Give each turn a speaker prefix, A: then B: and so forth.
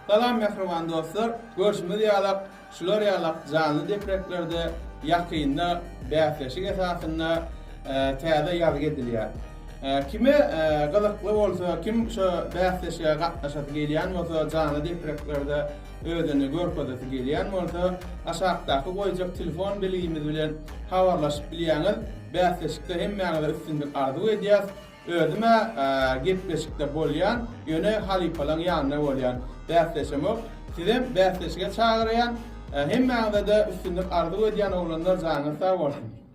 A: Salam mähriban dostlar! Görşümiz ýalak, şular ýalak janly depreklerde ýakynda bäsleşik esasynda täze ýazgy edilýär. Kime gyzykly bolsa, kim şu bäsleşige gatnaşasy gelýän bolsa, janly depreklerde özüni görkezesi gelýän bolsa, aşakdaky goýjak telefon belgimiz bilen habarlaşyp bilýäňiz. Bäsleşikde hemmäňize üstünlik arzuw edýäs. Özüm-ä gepleşikde bolýan, ýöne halypalaň ýanynda bolýan. Bäsleşemok. Sizem bäsleşige çagyrýan. Hemmäňize-de üstünlik arzuw edýän oglanlar janyňyz sag bolsun.